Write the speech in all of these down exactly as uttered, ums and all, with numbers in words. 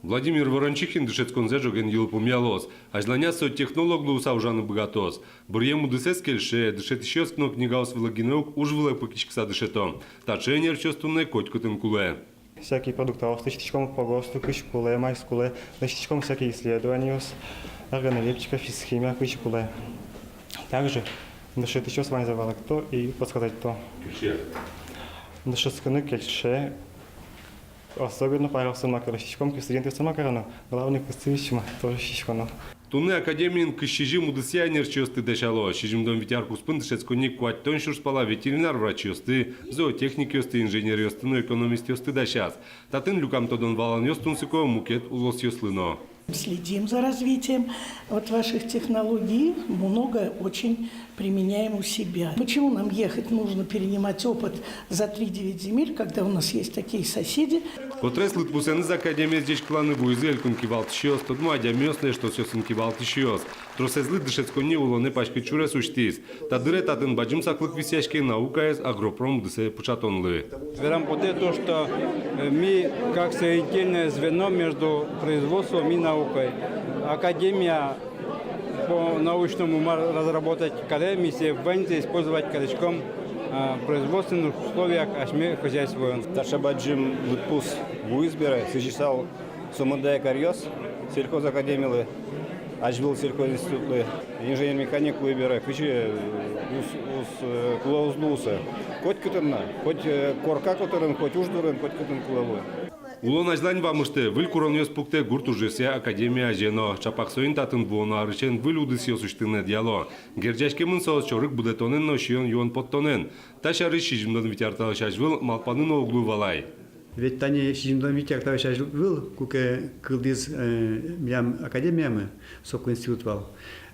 Владимир Ворончихин дышетсконзэ ӝоген йылпумъялоз. Азьланяз со технолог луыса ужаны быгатоз. Быръем удысэз кельше, дышетӥсьёс но книгаос вылэ гинэ уг, уж вылэ пыкиськыса дышето. Таӵе ӧнерчиос туннэ котькытын кулэ. Всякие продуктаос лэсьтӥськом, погосты кызьы кулэ, маиз кулэ, лэсьтӥськом всякие исследованиос, органолептика, физхимия кызьы кулэ. Также дышетӥсьёс ваньзэ валэкто и подсказать то. Кельше. Дышетскыны кельше. Особенно параллельно ма ке лэсьтӥськом, ке студентъёс ма кароно, главный кусыпчи ма тоже сиськоно. Туннэ академиын кызь сизьым удысъя ӧнерчиосты дасяло. Сизьымдон вить ар куспын дышетсконни куатьтон сюрс пала ветеринар врачъёсты, зоотехникъёсты, инженеръёсты но экономистъёсты дасяз. Татын люкам тодон-валанъёс тунсыко мукет улосъёслы но. Следим за развитием вот ваших технологий, много очень применяем у себя. Почему нам ехать нужно перенимать опыт за три девять земель, когда у нас есть такие соседи? Котрес лыдпусэныз академиез ӟечкыланы вуизы элькун кивалтӥсьёс, тодмо адямиос но эштосъёсын кивалтӥсьёс. Тросэзлы дышетсконни улонэ паськыт сюрес усьтӥз. Та дыре татын бадӟым саклык висъяське наукаез агропром удысэ пыӵатонлы. Верам потэ то, что, э, ми как соединительное звено между производством и наукой. Академия по научному ма-, разработать каре, ми сое ваньзэ использовать кариськом, э, производственных условиях асьме хозяйствоын. Таӵе бадӟым лыдпус вуиз бере, сӥзьысал сомында ик аръёс сельхозакадемилы, азьвыл сельхозинститутлы, инженер-механик луи бере, кызьы, э, уз, уз, э, кулэ уз луы со. Котькытын но, хоть, э, корка котырын, хоть уж дурын, котькытын кулэ луэ. Улон азьлань вамыштэ, выль куронъёс пуктэ гурт ужъёсъя академия азе но. Чапак соин татын вуоно арысен выль удысъёс усьтыны ӧдъяло. Герӟаськемын соос чорыг будэтонэн но сиён-юон поттонэн. Та сярысь сизьымдон вить ар талэсь азьвыл малпаны но уг луы вал ай. Ведь тани сизьымдон вить ар талэсь азьвыл, куке кылдӥз, э, милям академиямы, соку институт вал.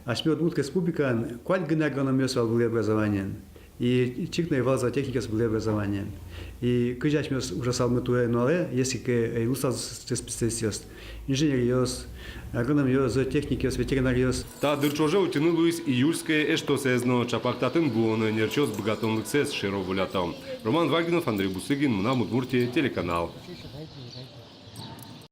Асьме удмурт республикаын куать гинэ агрономъёс вал вылӥ образованиен. И чик но ӧй вал зоотехникъёс вылӥ образованиен. И кызьы асьмеос ужасалмы туэ нуналэ, если ке ӧй луысал сыӵе специалистъёс, инженеръёс, агрономъёс, зоотехникъёс, ветеринаръёс. Та дыр ӵоже утьыны луиз июльское эштосэз но. Чапак татын вуоно ӧнерчиос быгатонлыксэс шеро волято. Роман Вагинов, Андрей Бусыгин, «Мынам Удмуртие» телеканал.